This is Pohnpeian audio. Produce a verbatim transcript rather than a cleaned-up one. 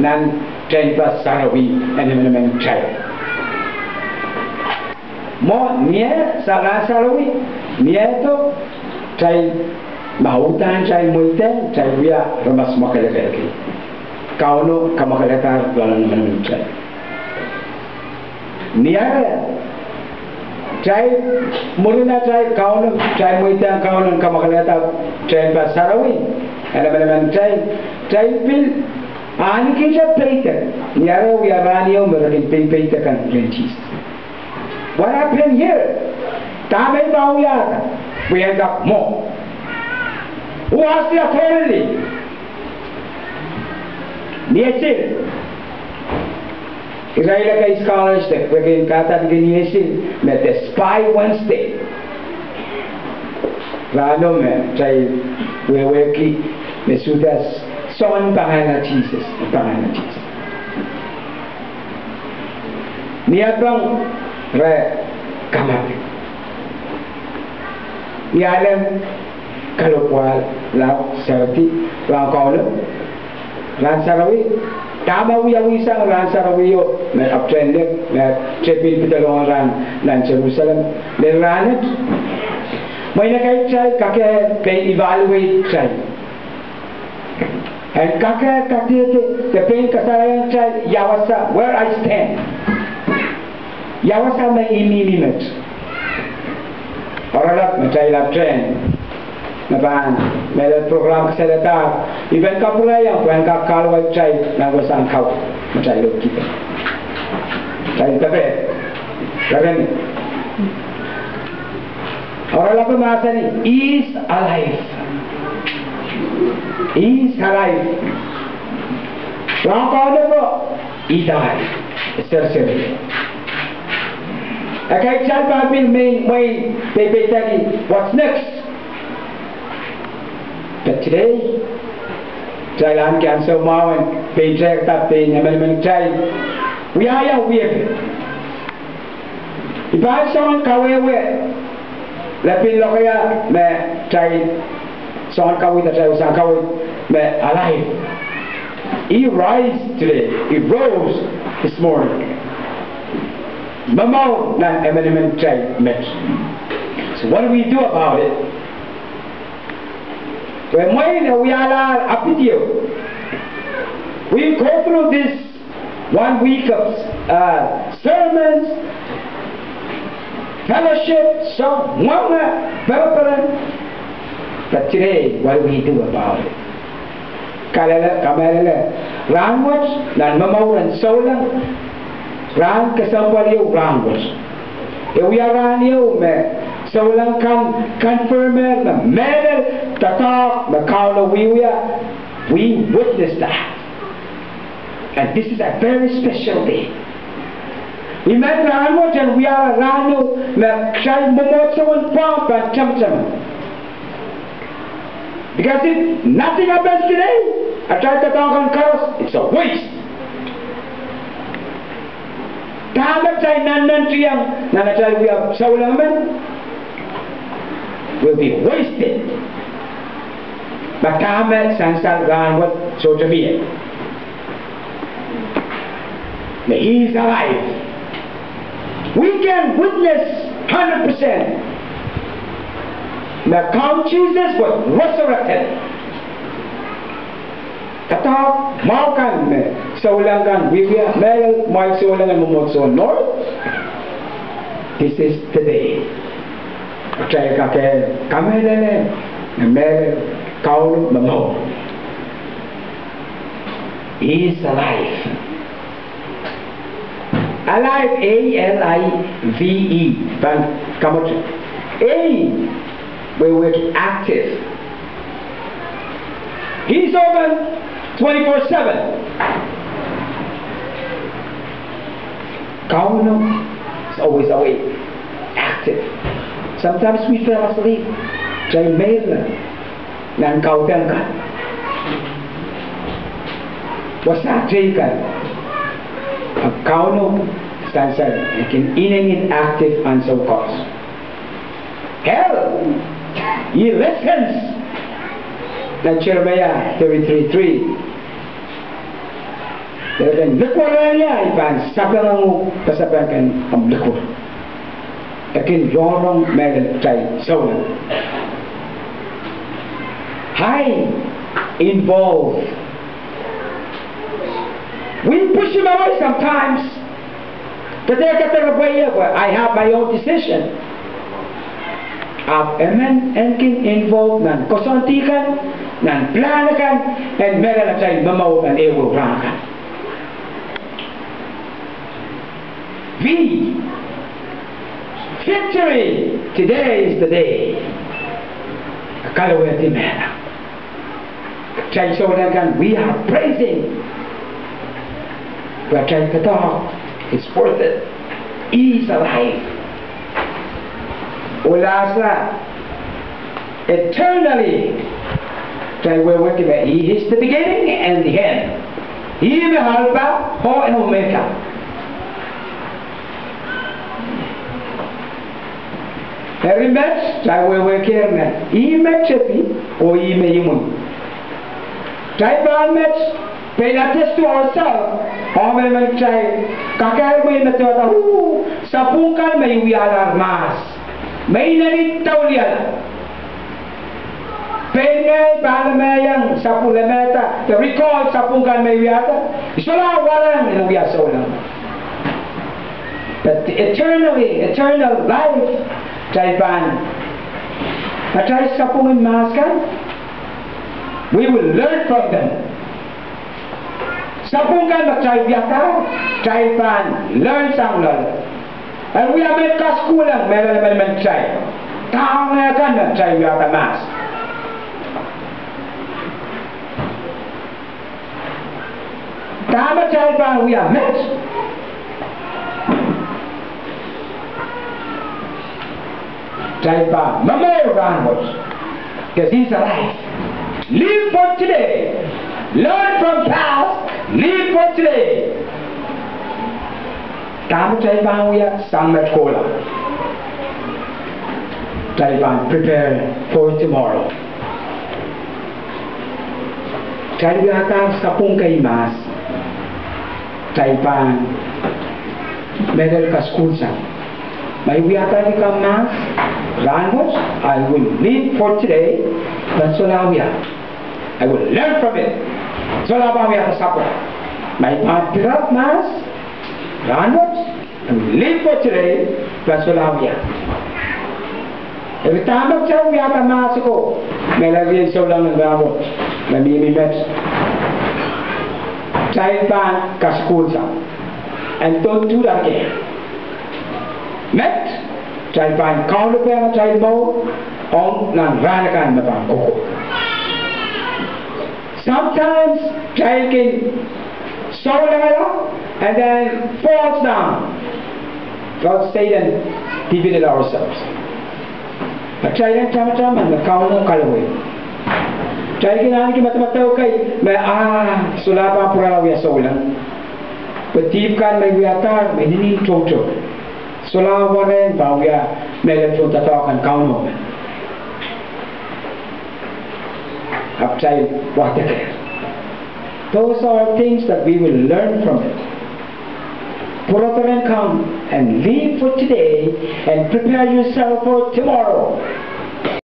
nan tehnpas sarawi en emenemen kitail. Mwo ni eh sa rahn sarawi, ni eh do, kitail ma uhdahn kitail mweidehng, kitail wia aramas mwakelekel. Kauno kamwakelehdahr loalen emenemen kitail. Ni eh, kitail mwurin atail Kauno, kitail mweidehng Kauno en kamwakelehda tehnpas sarawi en emenemen kitail, kitail pil ahneki kitail peidek. Ni eh wia rahn ieu me re kin peipeidek kan rehn Sises. What happened here? Dahme pahn wiahda? Pwe en kak mwo. Who has the authority? Ni eh sil. Irail ekei scholars de, re kin kadarki ni eh sil me the spy Wednesday. Rahno me kitail wehwehki me Sudas sohn pangehla Sises, pangehla Sises. Ni eh pahn re kamake. Ni eh len kalohpwuwal, lao, sarawi, rahn Kauno, rahn sarawi, dahme wiawi sang rahn sarawi o, me apwtehn lel, me tepin pidelong rahn nan Serusalem, lel rahnwet. Mwein ekei kitail kak pein evaluate kitail. En kak kadehde, de pein kasalehiong kitail ia wasa, where I stand. Ia wasa me I mihmi met. Oaralap me kitail apwtehn me pahn mehlel program kisalehda, I pahn kapwurehiong pwe en kak kahluwa kitail nan wasahn kaweid me kitail lohkihda. Kitail depe, kereni. Oaralap mahsanih, He is alive. He is alive. Rahn Kauno ko, He died. E serseri. Ekei kitail pahn pil mwein, mwein peipeideki, what's next? But today, kitail ahneki ansou mwahu en pein tehkada pein emenemen kitail wiahiong wiepe. I pahn soangen kawehwe, lepin lokaia me kitail soangen kaweid, atail wasahn kaweid me alive. He rise today. He rose this morning. Momour nan emenemen kitail met. So what do we do about it? Pwe mwein e wialahr apid ieu. We go through this one week of, uh, sermons, fellowship, so mwenge, pereperen. But today, what do we do about it? Kamehlele, kamehlele, rahnwet, nan momour en souleng, rahn kesempwal ieu rahnwet. E wia rahn ieu me souleng kan confirm-ehr me mehlel doadoahk me Kauno wiewia, we witness that. And this is a very special day. I men rahnwet en wiahla rahno me kitail mwomwohdiso en Guam pahn tamataman. Because if nothing happens today, atail doadoahk kan koaros, it's a waste. Dahme kitail nannantiong nan atail wia souleng men will be wasted. Ma dahme sansal rahnwet sohte mie. He is alive. We can witness hundred percent that Kaun Sises was resurrected. Doadoahk mwahu kan me souleng kan wiewia, mehlel mwail souleng en mwomwohdiso en North. This is the day. Kitail kak kamehlele me mehlel Kauno momour. He is alive. Alive, A L I V E. Pahn kamwete. A, wehwehki active. He's open twenty-four seven. Kauno is always awake, active. Sometimes we fell asleep. Kitail meirla nan kaudok kan, wasa teikan. Ahpw Kauno sansal, e kin inenen active ansou koaros. Hell, he listens. Nan Jeremiah thirty-three three. Eri ken likwerlahng ie, I pahn sapeng ong uhk, pasapeng ken omw likwer. E kin rongorong me kitail souleng. I involve. We push him away sometimes. Kitail kak dehr pwe ie pwe I have my own decision. Ahpw emen en kin involve nan koasoandi kan, nan plan kan, en mehlel atail momour en ehu rahn kan. V, victory, today is the day. Kalowehdi mehla. Kitail souleng kan, we are praising. Pwe kitail doadoahk, it's worth it. He is alive. Oh lastly, eternally, kitail wehwehki me He is the beginning and the end. Ih me Alpha oh Omega. Eri met, kitail wehwehki me ih me tepi, oh ih me imwi. Kitail pahn met, pein attest to ourselves, oh me men kitail kakehr me I men tepda, uh, sapwung kan me I wialahr mahs, me I inenen dau liala. Pein ngehi pahn lemeiang sapwung, lemehda, de recall sapwung kan me I wiahda, I solahr warehng en wia souleng. But eternally, eternal life, kitail pahn, atail sapwung en mahs kan, we will learn from them. Sapwung kan me kitail wiahda, kitail pahn learn sang loale. En wia met kasukuhlong, mehlel emenemen kitail. Dahme kan me kitail wiahda mahs. Dahme kitail pahn wia met. Kitail pahn momour rahnwet. Because He's alive. Live for today. Learn from past. Live for today. Dahme kitail pahn wia sang met kohla. Kitail pahn prepare for tomorrow. Kitail wiahda sapwung kei mahs. Kitail pahn mehlel kasukuhl sang. Ma I wiahda likamw mahs rahnwet, I will live for today, pahn solahr wia. I will learn from it. Solahr pahn wiahda sapwung. Ma I pahn pihr mahs rahnwet, I will live for today, pahn solahr wia. Eri dahme kitail wiahda mahs ko, mehlel ih souleng en rahnwet, me mihmi met. Kitail pahn kasukuhl sang. En tohn tudahr ke. Met, kitail pahn kaunopehng atail mour, ong nan rahn akan me pahn kohkohdo. Sometimes kitail kin soulengala and then falls down. Well, Satan defeated ourselves. Kitail en tamataman me Kauno kalowe. Kitail kin ahneki madamadau kei me, ah, solahr pahn pwurala wia souleng. Pwe dihp kan me I wiahda, me inenen toutou. Solahr warehng pahn wia mehlel tohn doadoahk en Kauno. Ahpw kitail wadek. Those are things that we will learn from it. Pwurodo rehn Kauno and live for today and prepare yourself for tomorrow.